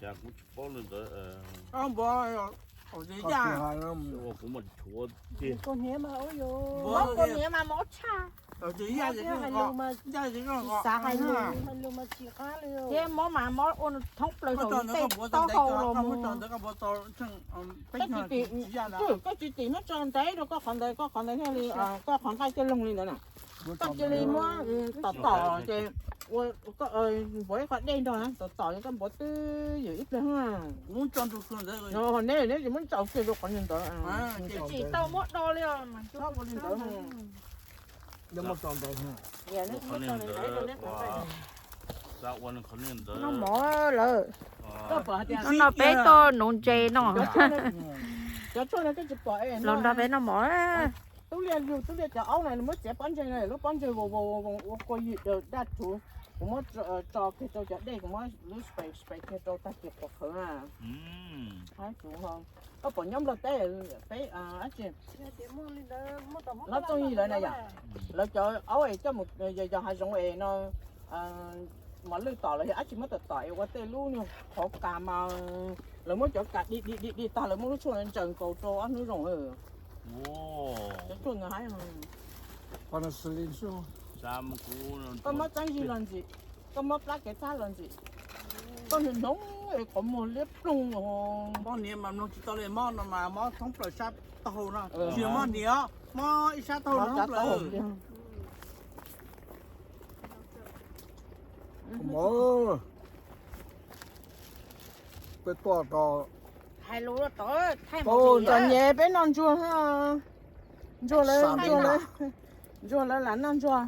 Cas kuv tsis paub li ntawd. Ua kuv mas tshuav tiag. Mob kuv niam mas mob tshaj. Xav hais lus, hais lus mas tsis qab li. Thiab mob mas mob ua thoob plaws saum tej taub hau los mus. Koj tsis tim muab tso ntev rau koj qhov ntawd, koj qhov ntawd thiaj li, koj qhov nqaij thiaj loog li ntawd na. Koj cia li muab tom tom ces ua, npuav ib qho dej nrog na, tom tom koj npuav twb ywm ib pliag. Neb neb tsis muab ntsaus kiag rau qhov ntawd. Tsis tau muab do li os. Noj mov lawm. No peb tuaj nuv ntses no. Los nrog peb noj mov. Tub Liaj yug Tub Liaj cov aub na, nws muab txiav pob ntseg na, lub pob ntseg vau vau vau ua kua yig daj thuv. Kuv muab tso kiag rau cov dej, kuv muab lub spray spray kiag rau tag kis qhuav qhawv na. Koj pom nyob Nplog teb peb dab tsi, Hlob Txooj Yig lawv na yom, lawv cov aub es coj mus yos hav zoov es no, mos lwj tom los yog dab tsi muab tom tom es ua tej lub nyuag qhov kas mas lawv muab cov kas di di di di tag lawv muab lub tshuaj ntsaws nkaus rau ob hnub zoo. Cov tshuaj ntawd haib. Koj muab txeeb zig los ntxim, koj muab plab kev txhab los ntxim, koj nug nyob es qhov muag liab ploog. Mob hniav mas mloog tsis tau li, mob no mas mob thoob plaws sab taub hau no. Tsis yog mob hniav, mob ib sab taub hau thoob plaws. Peb tuaj tau, txom nyem peb noj ntsuag, ntsuag lawv, ntsuag lawv lam noj ntsuag.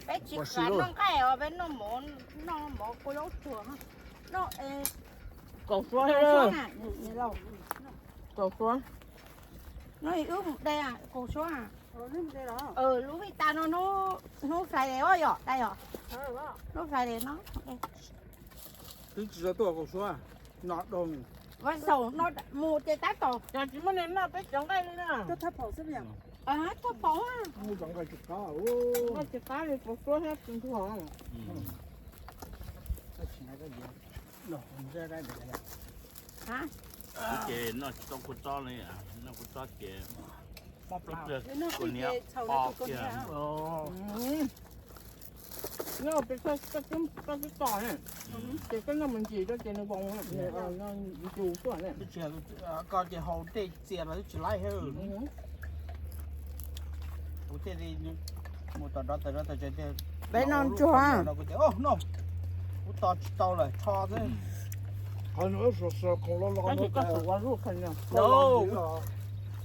Peb tsis kam noj nqaij os, peb noj mov, noj mov kua zaub tsuag, noj kaum suab, kaum suab. Noj wb mus de kaum suab. Lub vij tas no hnub Friday os yom, dai os. Hnub Friday no. Twb tsis tau tuaj kaum suab, no doog. Vas xaum no mus ces tab tom. Cas tsis muaj neeg noj peb cov nqaij li na. Thaj phaum, nqaij tsis qab, nqaij tsis qab li, kaum suab thiab tsis nthuav. Ces noj tsis tau kua txob li, noj kua txob ces mob plab pliag, kua hniav pob kiag. Noj peb txhob, koj twb tos ne, ces koj noj mus ntsis rau ces nws voos, nws ncus tuaj ne. Koj ces haus dej txias los twb tsis laib. Kuv thiaj li mus tom nrov tawm nrov tawm tsev tiag. Peb noj ntsuag. Kuv tias, no, kuv tos tsis tau lawm, tsho xwb. Qhov no wb suav suav khoom los los no,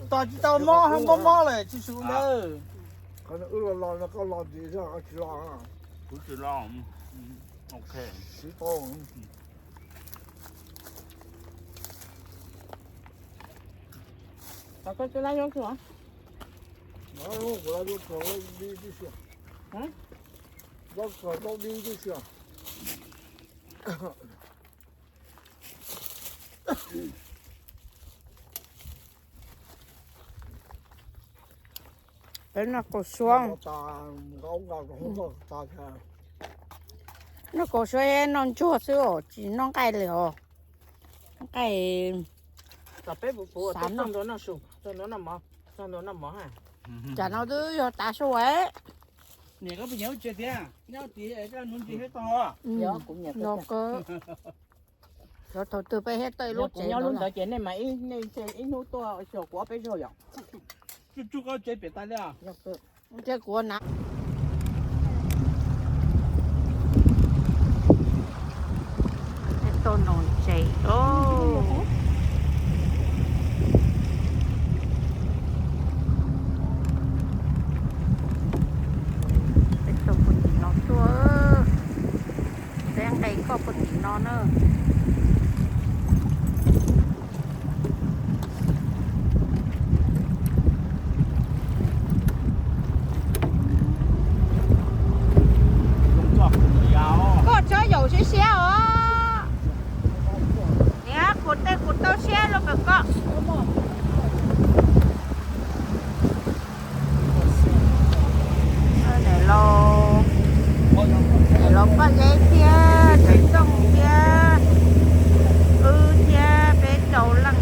tos tsis tau, mob mob mob lawm tsis su ntawd. Qhov no wb los los no koj los ntxiv, koj tsis los. Kuv tsis los. Ok. Siv tau. Koj twb lab zaub tsuag. Kuv lab zaub tsuag, zaub tsuag, zaub dib tib si. Peb noj kaum suab. Noj kaum suab noj ntsuag xwb os, tsis noj nqaij li os. Nqaij xav noj. Tsam no twb yog tav su. Niam, koj puas nyiam wb tsev thiab? Nyob tid es koj nuv ntsis thiab tau. Los kawg. Cov thaum twg peb thiaj tau ib lub tsev nyob lub ntawd ces nej mas ib hnub tuaj xyuas kuv ob peb zaug yom. Tsuj tsuj koj tsev pem tas li. Tsev kuv na. Peb tuaj nuv ntses os. Peb tuaj puag tim no tuaj. Peb nqes koj puag tim no na. Koj tsob yaum siab siab os. Niam, kuv tej kuv tau siab los pem koj. Niam laus, niam laus Paj Zeb thiab Tooj thiab, wb thiab peb rau leej.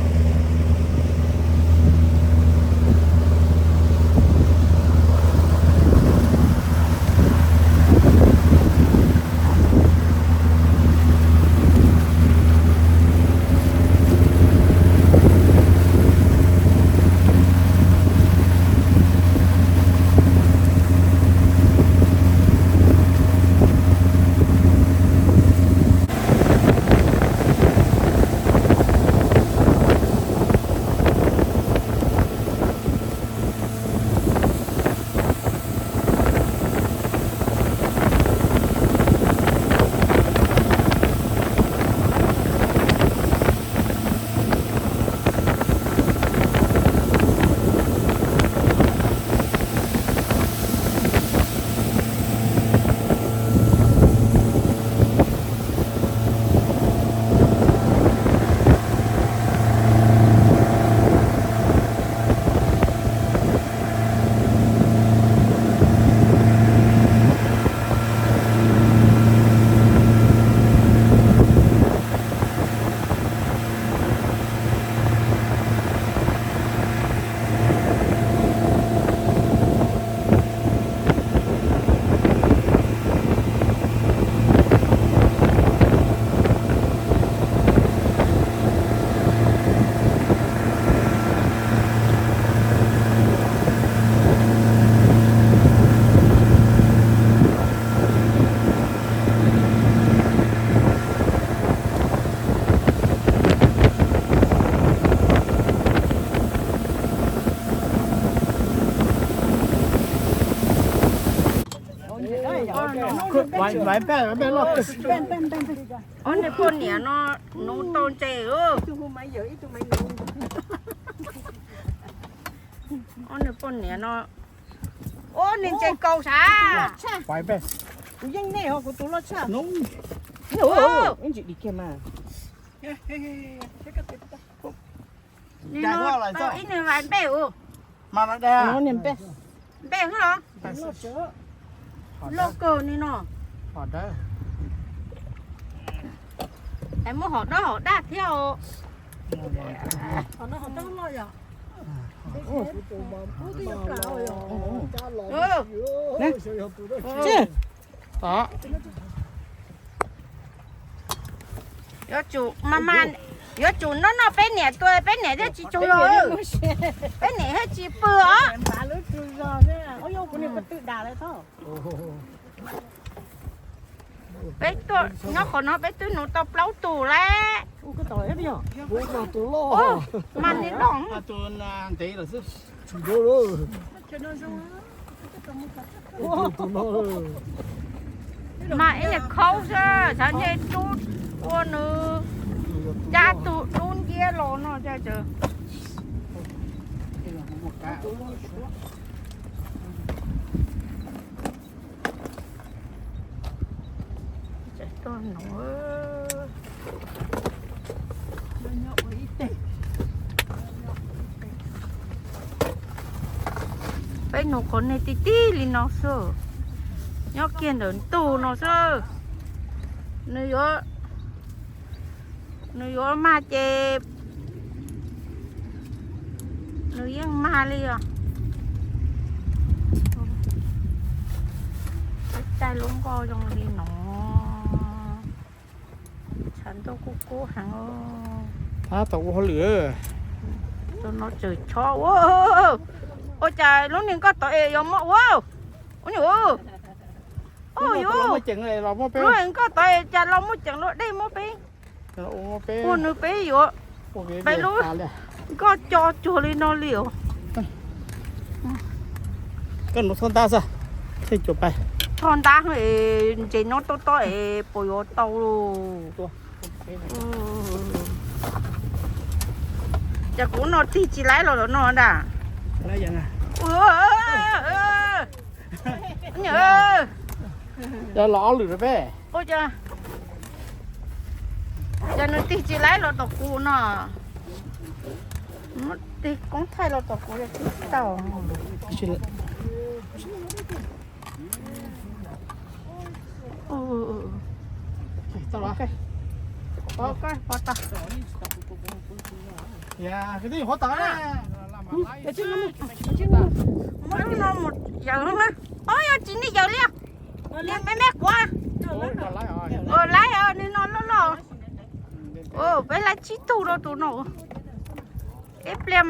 Ob niag poj niam no nuv tau ntses. Ob niag poj niam no, ua niag ntses kaus sav. Kuv yeej nej ho kuv tus loj tshaj. Ib ntsis dim kiag mas. Ib niag vais npej us. Niag npej, npej los? Loj kawg ni no. Es muaj hom dawb hom daj thiab os. Yuav tsum mas mas, yuav tsum noj noj peb niam tua, peb niam thiaj tsis tsaug zog, peb niam thiaj tsis pw os. Peb tuaj nyob qhov no peb twb nuv tau plaub tus lawm. Mas ni doos. Mas ib yam khaub xwb, xav nce rub ua nws ncaj tus dub nciab los no. Peb nuv qhov niag tij tij li no xwb, nyob kiag ntawm ntug no xwb. Nws yuav, nws yuav mag ces nws yeej mag li os. Peb caij lub nkoj zoo li no, tshav ntuj kub kub heev. Tab tom ua hauj lwm. Tus no tseem chob ua. Ua cas lub niag nkoj tod es yuav muab ua? Ua nyuj, ua nyuj, lub nkoj tod es cas los muaj ceem luaj dej muab peb. Ua nws peb yuav, peb lub nkoj co cuag li no li os. Koj nuv txhob ntab xwb, thiaj cuag pais. Txhob ntab es ntses nyob tob tob es puas yuav tau lauj? Ces kuv no tig tsis laib los no ntag. Yog los ob lwm rau peb. Ua cas, cas nws tig tsis laib los tom kuv no. Muab tig koob thaij los tom kuv tig tsis tau. Tsis tau los? Muab lub no mus yawm lub na. Ob, yog tsis nej yawm li. Niag me me kuv. Laib, niag no loj loj. Peb laib tsib tug rau tus no. Ib pliag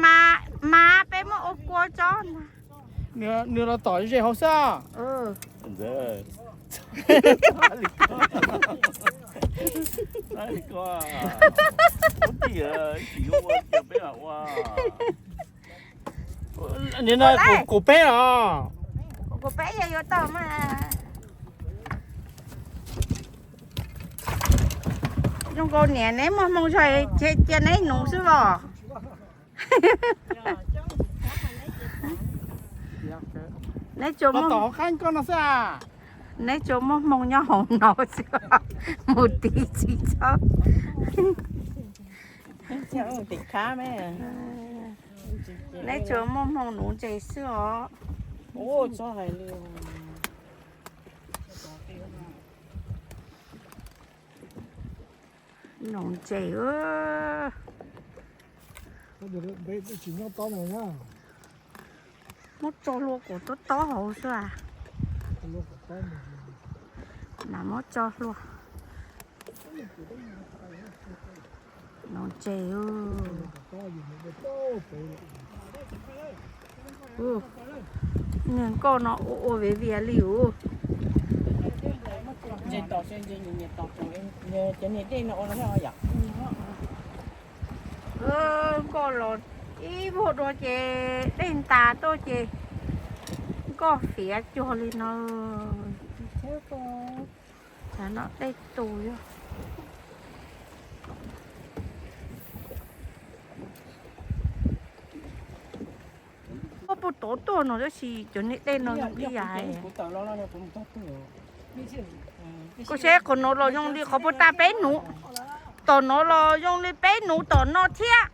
mas peb muab ua kua tso. Nws los tom ze hauv xwb. Nim no kuv peb os. Kuv peb yog yuav tau mas. Zoo nkaus niam neb muaj hmoo zog, cia neb nuv xwb os. Neb tsuas muaj hmoo nyob hauv no xwb, mus tiv txiv txhob. Neb tsuas muaj hmoo nuv ntses xwb os. Nuv ntses. Muab tso hlua kom tob tob hauv xwb. Mas muab tso hlua. Nuv ntses. Niag nkoj no ua ua viv vias li ub. Nkoj los ib vuag dua ces dej ntas tuaj ces nkoj fiav cuag li no. Cov no dej tus yog. Puag tod tuaj no tab sis cov niag dej no ib yam. Koj saib qhov no los zoo li qhov puag ta peb nuv, tom no los zoo li peb nuv tom no thiab.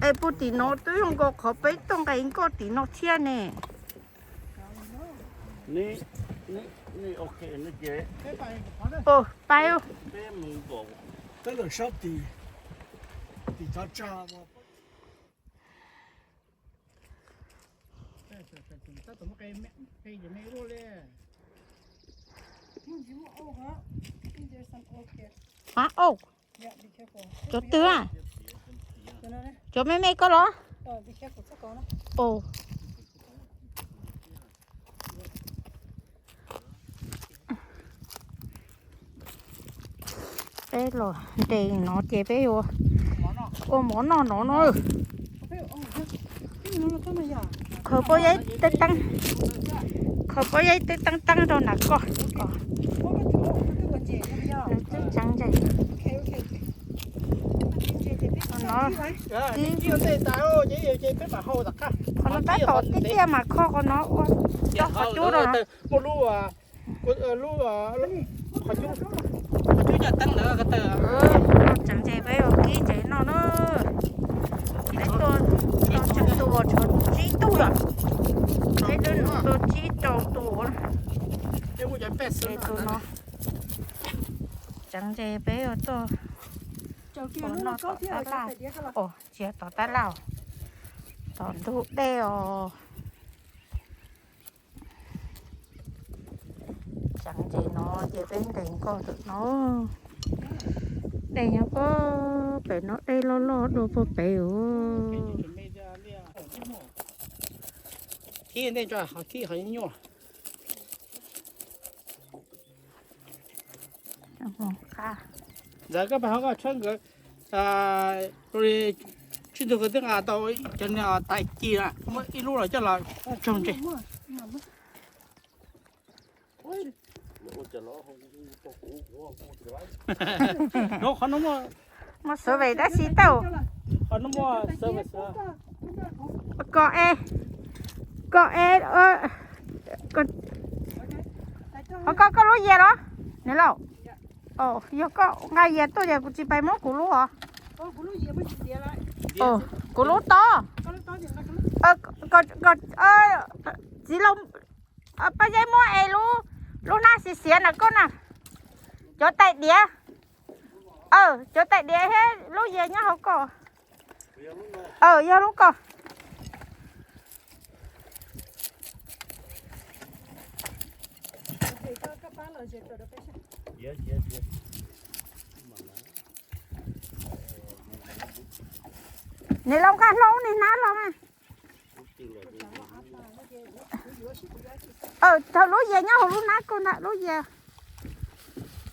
Es puag tim no twb zoo nkaus qhov peb tuaj nqis nkoj tim no thiab ne. Pais. Ab, cov twg? Cov me me ko los? Peb los nres no ces peb yuav ua mov noj no na. Khaws pob zeb teeb teeb, khaws pob zeb teeb teeb teeb rau nram koj. Nws twb tseev ntses. Qhov no tab tom tiaj tiaj mas kho qhov no ua rau qhov cub rau. Tseev ntses peb ua kib ntses no na. Peb tuaj tau tsawg tus, tshuav tsib tug yom. Peb twb nug tau tsib rau tus. Tus no tseev ntses peb ua tuaj. Ua noj tom tab laj, tsis yog tom tab laj, tom ntug dej os. Tseev ntses no ces peb nres nkoj ntawm no. Dej nyob puag pem no, dej loj loj dua puag pem os. Ntawd koj pab ho koj tshawb nkawd li, tsib tug nkawd twb nqa tau cov niag tais ci, muab ib lub los coj los tsaug ntses. Qhov no muaj survey dab tsi tau? Qhov no muaj survey. Kom es, kom es, ho koj, koj lub yias los niam laus? Yog koj nqa yias tuaj ces kuv tsis pais muab kuv lub os. Kuv lub tob. Txiv laus, Paj Zeb muab es lub, lub hnab xis Txiav na koj na. Cov tais diav. Cov tais diav thiab lub yias nyob hauv ko. Yog lub ko. Niam laus nqa hlo niag hnab los mas. Thaum lub yias nyob hauv lub hnab ko ntag, lub yias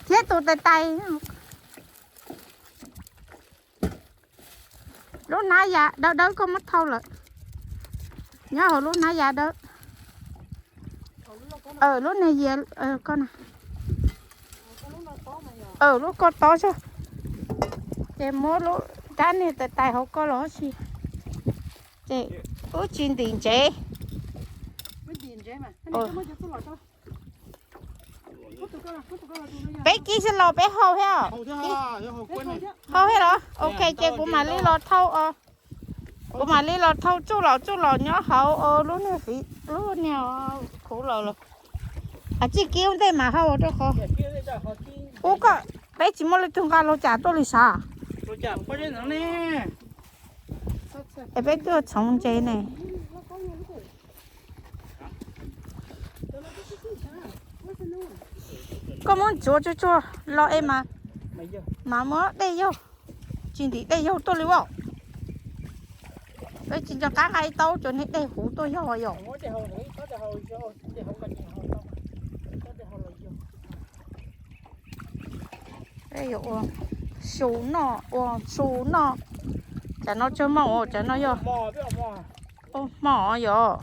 thiab tus tais tais. Lub hnab ya dawb dawb koj muab thau lawm. Nyob hauv lub hnab ya dawb. Lub niag yias ko na. Lub ko tob xwb. Ces muab lub rab niag tais tais hauv ko los si. Ces wb tsis ntim ntsev. Peb kib xwb los peb hau thiab os? Hau thiab los? Ok, ces kuv mam li los thau os. Kuv mam li los thau tsuj lom tsuj lom nyob hauv lub niag, lub niag khuv los los. Txij kib ua ntej mas hau rau qhov ub ko, peb tsis muaj leej twg nqa los cas tuaj li sav. Es peb tuaj txhoov ntses ne. Koj muab ntxuav tsuag tsuag los es mas, mas muab dej yaug, tsis ntim dej yaug tuaj li as. Peb tsis nco qab nqa ib taub cov niag dej huv tuaj yaug yom. Ua su noj, ua su noj. Tsam no tsawg moos, tsam no yog hmo yom.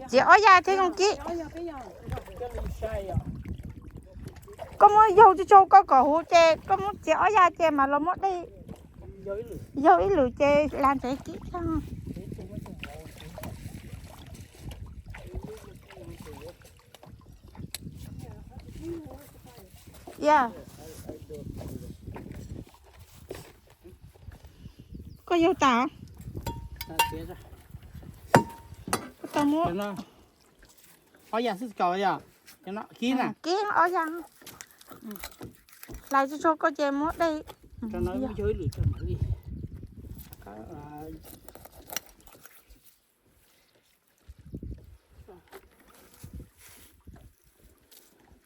Txiav ob ya thiab zoo kib. Koj muab yaug tsuag tsuag koj kom huv ces koj muab txiav ob ya ces mam los muab dej yaug ib lwm ces lam ntsev kib thiab. Koj yaug tas. Koj tau muab ob ya xwb tsis kaus yom. Kib na, kib ob ya. Hlais tsuag tsuag koj ces muab dej.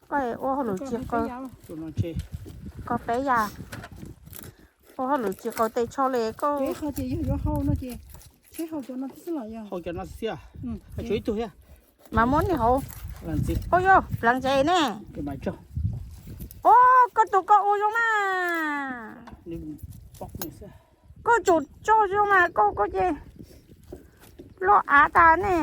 Koj ua hauj lwm tsis qaug, koj peb ya, ua hauj lwm tsis qaug tes tsho li koj. Hau cov no xwb, ib tug thiab. Mas muab niag hauv. Ua yog plav ntsev ne. Ua koj tus koj ua zoo mas. Koj tsum tso zoo mas koj koj ces loj av tas ne.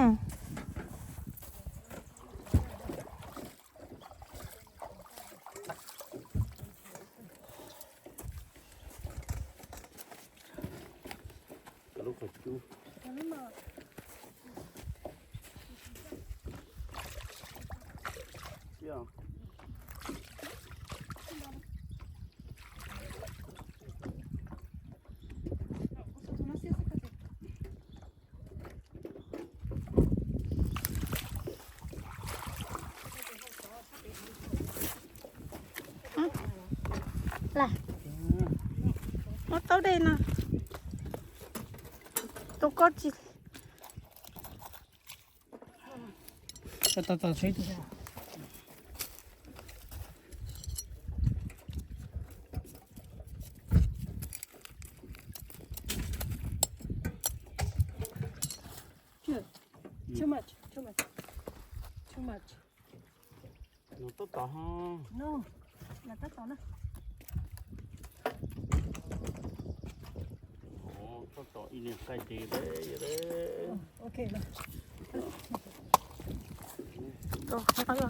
Muab taub dej no. Tus koj tsis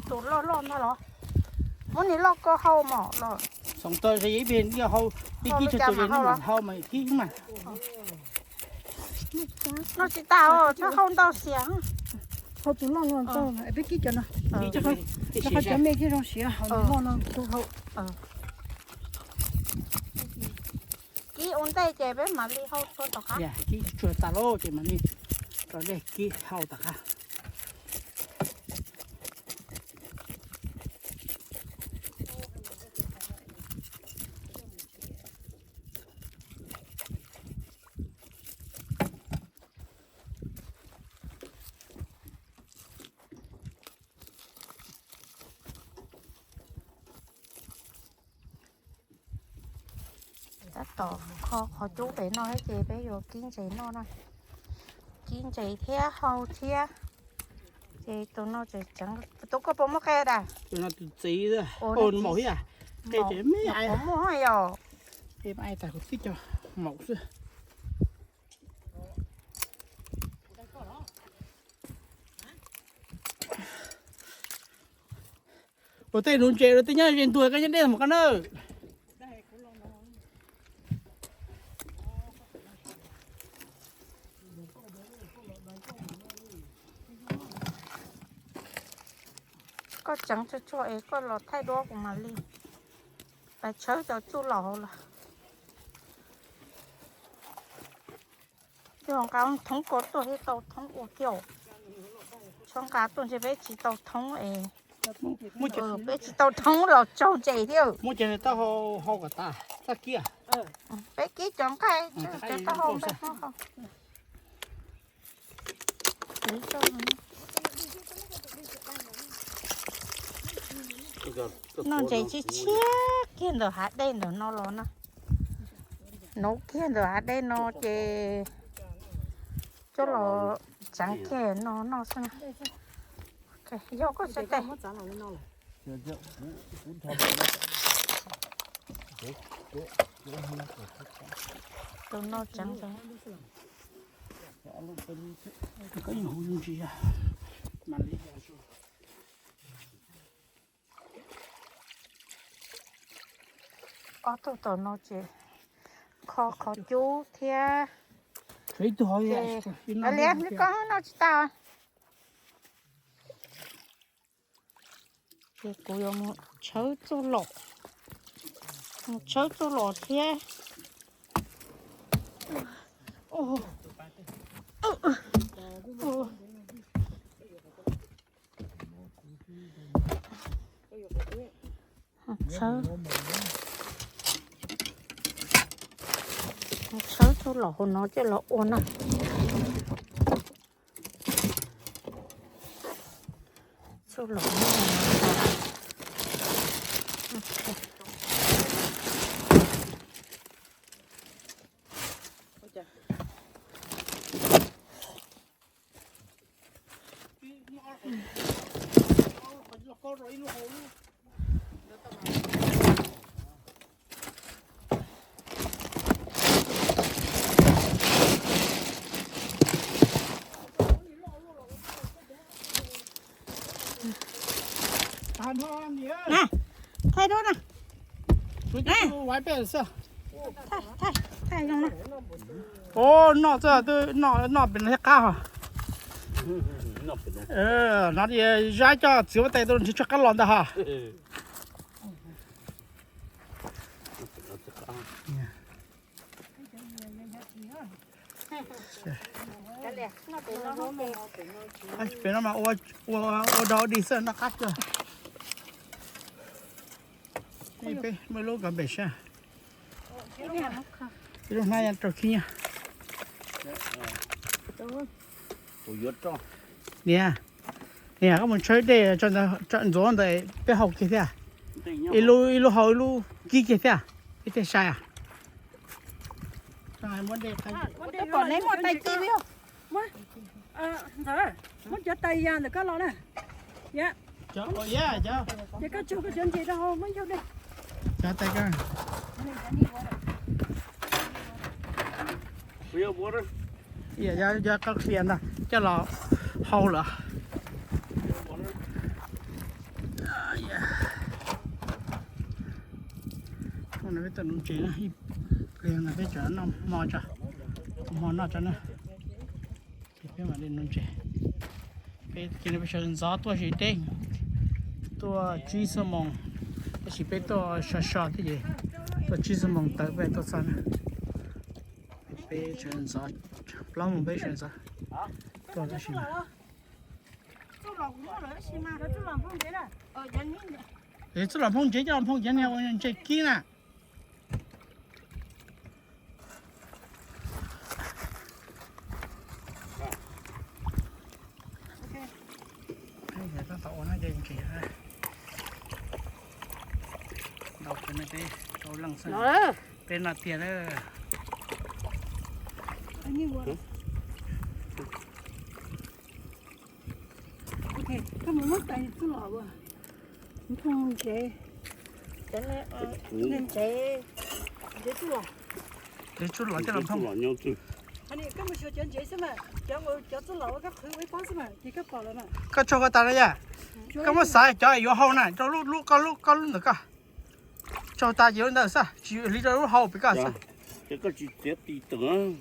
Tus loj loj ntag los? Muab niag loj ko hau mos los. Hau mas kib mas. Noj tsis tas os, txhob hau ntau xiam. Hau tus loj loj ntau, peb kib cov no. Cov me thiaj zoo siav, hau loj no tus hau. Kib ua ntej ces peb mam li hau tshua tom qab. Kib tshua tas lawm ces mam li rau dej kib hau tom qab. Tab tom kho qhov cub pem no ces peb yuav kib ntses noj na. Kib ntses thiab hau thiab. Ces tus no tseem tseev, tus koj puas muaj qe da? Tus txiv, maum thiab, qe tseem me, puas muaj yom? Qe mas tas kuv tib co maum xwb. Ua tej nuv ntses, ua tej nyob ze ntuag koj nyob deb mus koj na. Koj tseev tsuag tsuag es koj los thaij duab kuv mam li pais tshawb cov txuj lom hauv los. Yog nqa thoob ko tuaj thiab tau thoob ua thiab. Txhob nqa tuaj ntshe peb tsis tau thoob es, peb tsis tau thoob los tsaug ntses thiab. Muab cov no tau hau kom tas txaj kiag. Peb kib cov nqaij, cov taub hau nqaij hau. Noj ntses tshiab tshiab kiag ntawm hav dej ntawm no los na. Nuv kiag ntawm hav dej no ces coj los tseev kiag no noj xwb na. Yog koj xav tau. Tus no tseev. Ob tug tom no ces kho qhov cub thiab. Ib tug hov li, koj noj tsis tau. Ces kuv yuav mus tshawb txuj lom, mus tshawb txuj lom thiab. Tshawb, tshawb txuj lom hauv no coj los ua na. Txuj lom. Thaij duab na. Thaij zoo na. Noj, noj pem no thiab qab ho. No zab coj txiv huab tais tuaj nrhiav tshuaj qab los ntag ho. Pem no mas ua dog dig xwb noj qab kawg. Peb muaj lub kov npem sab. Ib lub hnab rau khib nyiab. Niam, niam koj mus tshawb dej tso ntxuav ntawd peb hau kiag thiab. Ib lub, ib lub hau ib lub kib kiag thiab. Ib tej sai. Pom neb muaj tais ci li. Ntxawm, muab cov tais ya ntawm koj los na. Ces koj tsuag koj cov ntses rau hauv muab yaug dej. Yog qab qhia ntag coj los hau lawm. Peb tuaj nuv ntses na, ib pliag no peb tseem noj hmo tso, hmo noj tso na. Ces peb mam li nuv ntses. Peb cia li peb sawv ntxov tuaj tsis deb, tuaj tsib xuab moos, tab sis peb tuaj so so thiab ces tuaj tsib xuab moos tawm peb tuaj txog na. Peb sawv ntxov, plaub moos peb sawv ntxov tuaj tab sis mas. Txuj los phoo ntsev, coj los phoo ntsev, coj los phoo ntsev niag ua ntses kib na. Tab tom ua no ces ntses ntau kawg no peb rau leej xwb. Peb noj tiag na. Koj mus muab tais txuj los ua, phoo ntsev, ntsev, ntsev txuj los, ntsev txuj los coj los phoo. Koj mus xyuas cov ntsev xwb mas, cov, cov txuj los ua koj qhwv ua ib pob xwb mas ces koj pom lawm mas. Koj tsaug koj tas na yom. Koj muab xaiv cov yuav hau na, rau lub, lub, koj lub, koj lub ntawm koj. Tsaug tas ces lub ntawd xwb, tsis hliv rau lub hau pem koj xwb. Ces koj tsis txiav tis tawm.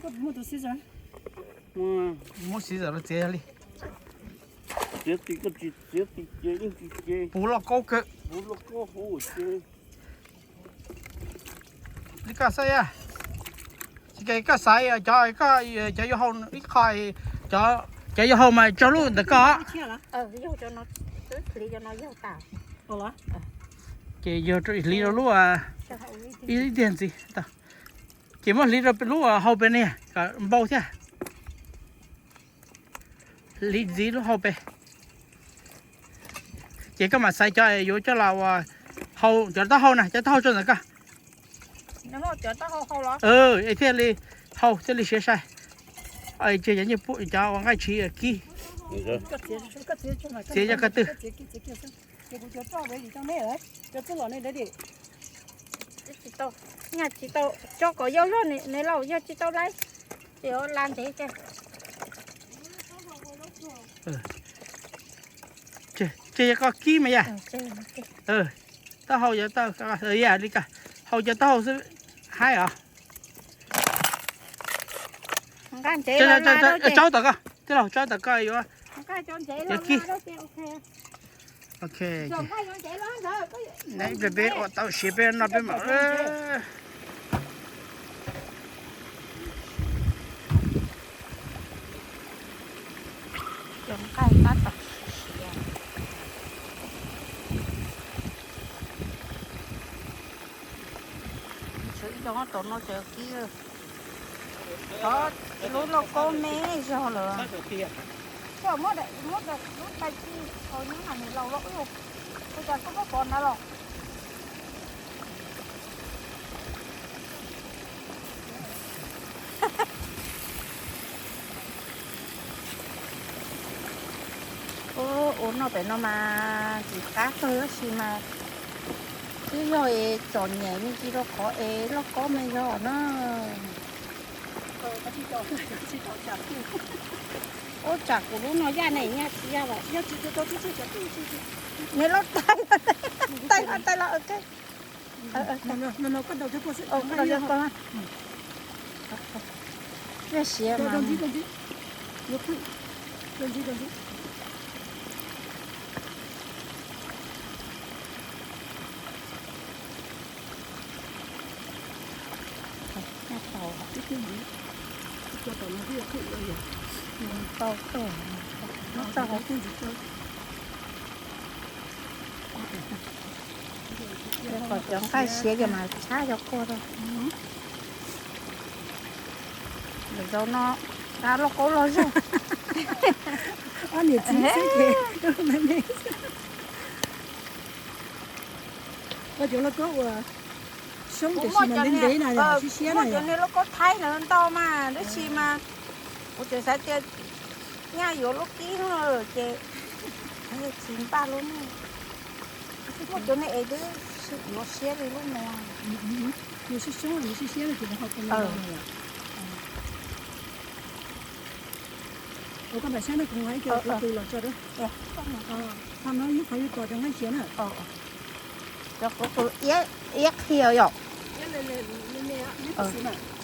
Muab xiv tawm los txiav yog li. Txiav tis koj tsis txiav tis ces yeej tsis ce. Puv loj kaub kawg. Puv loj kaub hauv ces. Li koj xaiv, tsis koj xaiv cov, cov yuav hau ib qho, cov yuav hau mas tsaug lub ntawm koj. Ces yog hliv rau lub ib tiag ntxiv. Ces muab hliv rau lub hau pem ne kom npau thiab. Hliv ntxiv lub hau pem. Ces koj mam xaiv cov yuav coj los ua hau, cov taub hau na, cov taub hau tso ntawm koj. Es thiaj li hau thiaj li siav sai. Ces cov, cov ua nqaij tshiv kib. Txiav cov ko tw. Nyaj tsis tau, tso kom yau zog ne lauj, yog tsis tau laiv ces la ntev ces. Ces yog koj kib mas yom. Taub hau, yog li ko, hau cov taub hau xwb haib os. Tsaub tom koj, tij laug, tsaub tom koj yuav, yuav kib. Ok, peb ua tau siav peb noj peb mam. Cov nqaij tab tom siav. Tshuav ib co tom no ces kib. Lub lauj kaub me zog lawm. Koj muab, muab lub tais ci, nws laus lawm, ua cas koj muab pov ntawd los? Ua noj pem no mas tsis qab kawg tab sis mas twb yog es txom nyem me ntsis rau qhov es lauj kaub me zog na. Ua tsam kuv lub no yaj ne, yaj tsis yaj los. Nws lauj tais, tais los, tais los. Yaj siav mas. Tau tuag, tau. Kom cov nqaij siav ces mas tshab cov kua rau. Lwm zaus no lauj kaub loj zog. Ob niam txiv xwb ces me me. Koj cov lauj kaub uas soob tiam sis mas ntev ntev na, siab siab na. Muaj cov niag lauj kaub thaib ntau mas tab sis mas kuv tseem xav tias nyaj yuav lub kib no ces tsis npaj lub no. Muaj cov niag es twb yuav siab li lub no. Nws soob soob, nws siab siab ces hau tau ntau. Ua koj nram sab no kuv muab ib co ko tw los tso rau. Qhov no yog qhov yuav tos cov nqaij siav na. Cov ko tw iab qhia yom.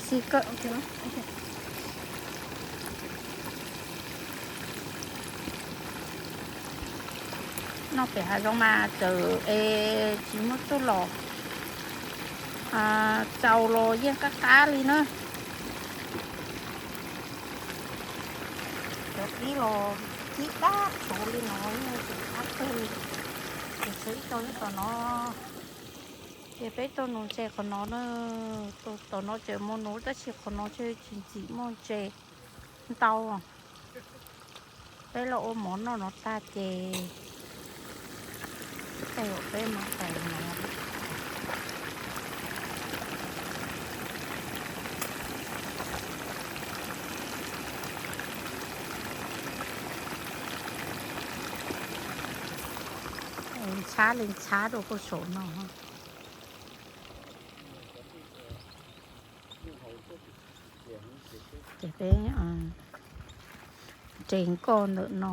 Xi kawg. Noj pem hav zoov mas txawm es tsis muaj txuj los, txaus los yeej qab qab li na. Ib los cib dab tsuav li no, tseem qab kawg li. Ces tshuav ib co nyob tom no, ces peb tuaj nuv ntses qhov no na. Tom no tseem mus nuv tab sis qhov no tseem tsis ntxim muaj ntses ntau. Peb los ua mov noj no tag ces tej zaum peb mam tawm no. Ntxhab li ntxhab rau puag saum no. Ces peb ntses nkoj ntawm no.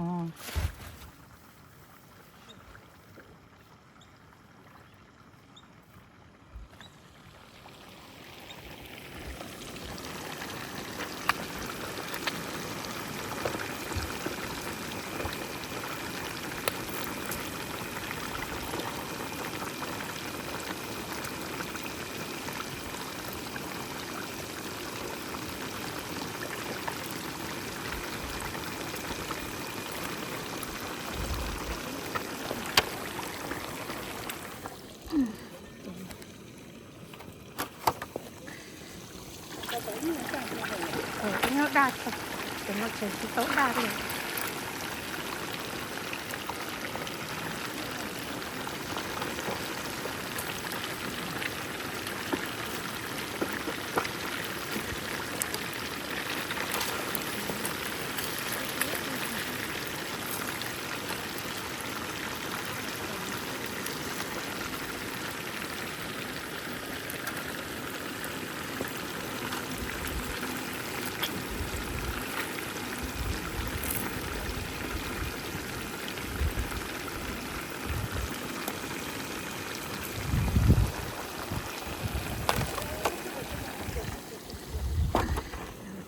Nyob daj, ces no tseem tsis tau daj li.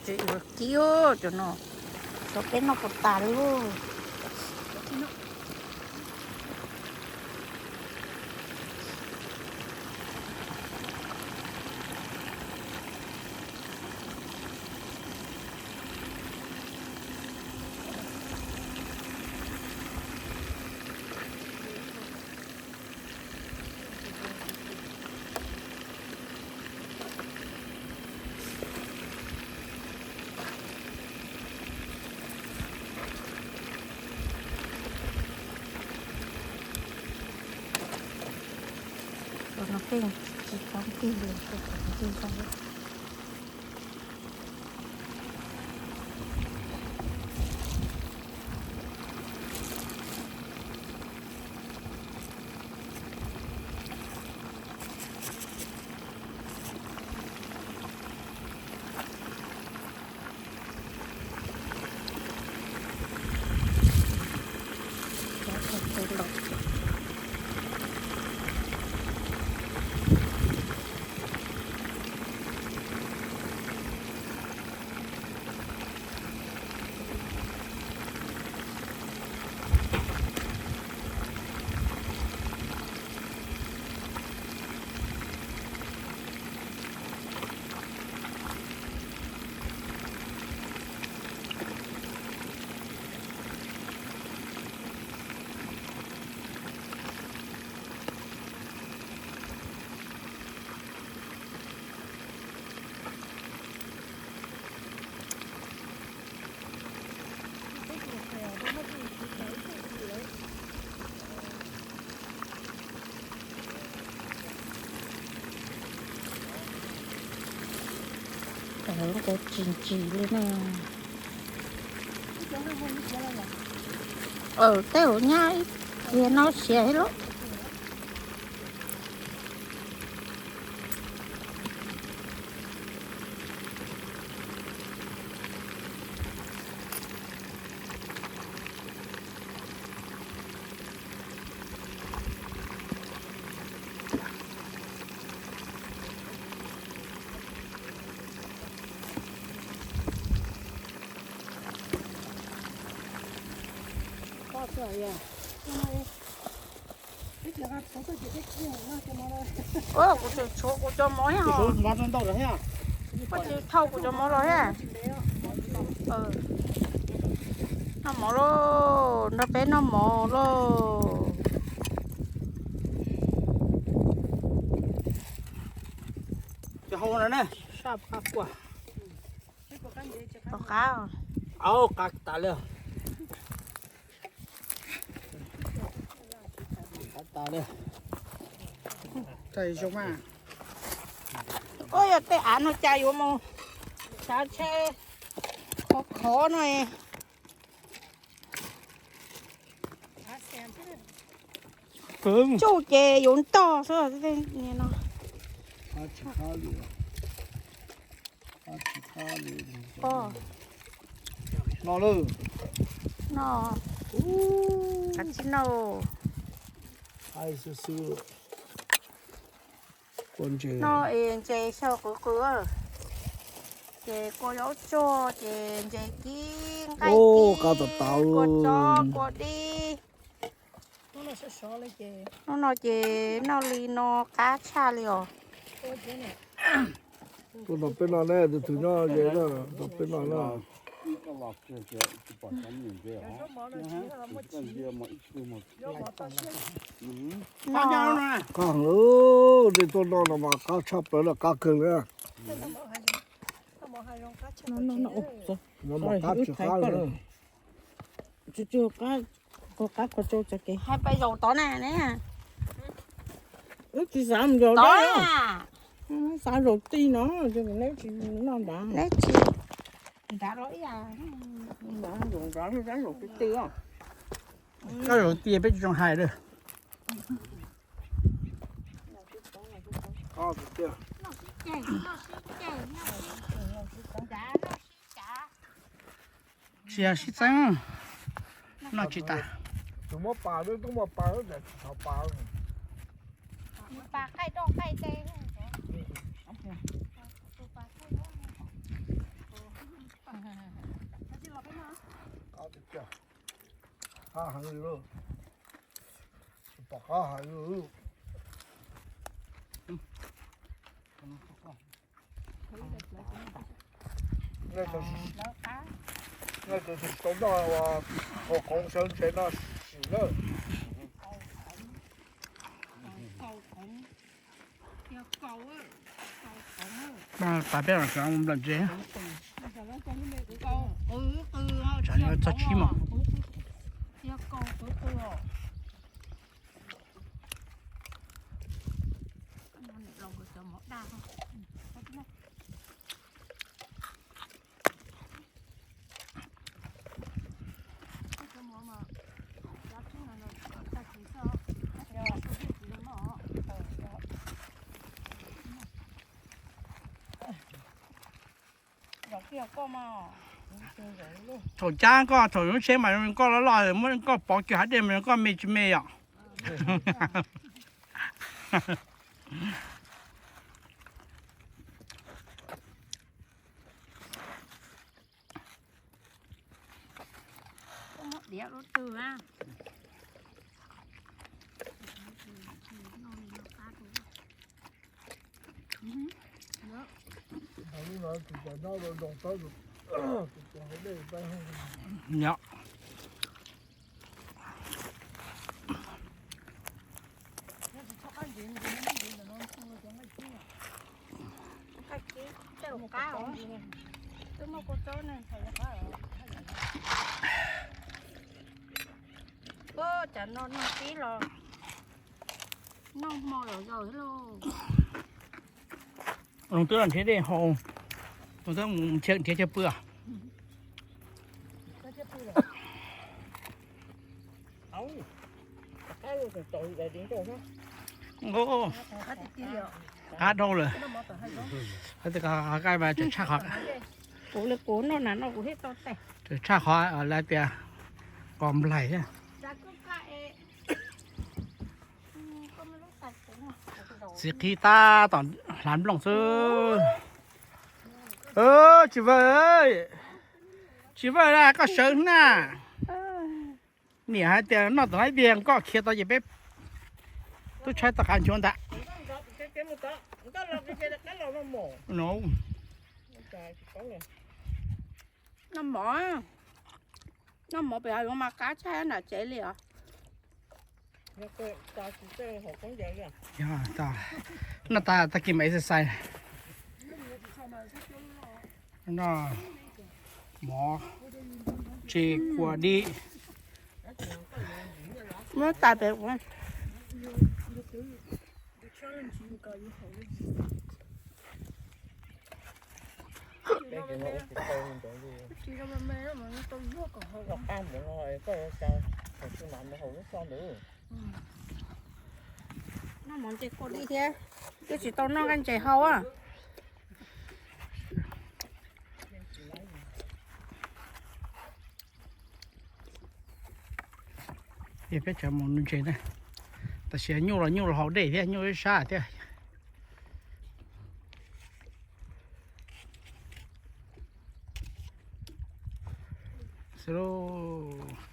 Tsis ua kiag cov no, tso peb noj puas tas li lauj. Cov no pheej tsis tau tig li, cov no tig tau. Nqus tsis ntsim li ne. Tej hauv nyab ib kiag no siav thiab lauj. Kuv tseem tshuav kuv cov mov thiab. Koj tsis thauj kuv cov mov los thiab? Ua, tsis thauj kuv cov mov los thiab. Noj mov lauj, nrog peb noj mov lauj. Cov hau no ne, saj pab kua. Qab, qab tas li. Qab tas li. Ua yog tej av no cas yuav mus tsav tsheb khov khov no. Tsuj ces yuav ntog xwb no. No, no, kav tsij noj. Noj es ntses xyaw qwv qwv, ces kua zaub tsuag ces ntses kib nqaij kib, kua txob kua dib. Hnub no ces noj li no qab tshaj li os. Tuaj nrog peb noj ne, tus twg nyob ze nrog peb noj na. Qab heev, tej tuaj noj no mas qab tshaj plaws na, qab kawg li. No mas qab tsis qab li. Hais pais zaum tod na ne. Wb tsis xav mus zaum tod, xav zaum tij no, neb tsis noj nrad, neb tsis nrad los ib yam, zaum nrad zaum tij tij. Koj zaum tij peb tsis zoo hais lawm. Tsis yog sib txeeb, noj tsis tas. Qab heev li, pom qab heev li. Nej tus tsis tau noj ua qoov sawv ntses no sim lawm. Pas peb los sawv nplawm ntses. Tsam no txog tsib mos. Thaum cab koj thaum lub tsheb mas koj loj loj, muab koj pov kiag hav dej mas koj me tsis me yom. Yog. Ua cas no noj tib los noj hmo los zaus thiab lauj. Twb los nrhiav dej haus, twb mus nrhiav chaw pw. Qab dhau lawm. Qab mas tshaj qhov, tshaj qhov lawv tias qos nplaig thiab. Txiv qhib tab tom hlav nplooj xwb. Tsis vawj, tsis vawj, koj sawv na. Niam hais tias noj tom haib diag, koj khiav tau ces peb twb tshaib toj qab nchuav ntag. Noj mov. Noj mov pem hav zoov mas qab tshaj nram tsev li os. Yog, noj tas tag kis mas exercise. Noj mov, tsis kua dib. Muab tas pem. Noj mov ntses kua dib thiab, twb tsis tau noj nqaij ntses hau a. Peb tseem mus nuv ntses na, tam sim nyuj los nyuj los haus dej thiab, nyuj ib sab thiab. Xwb lauj.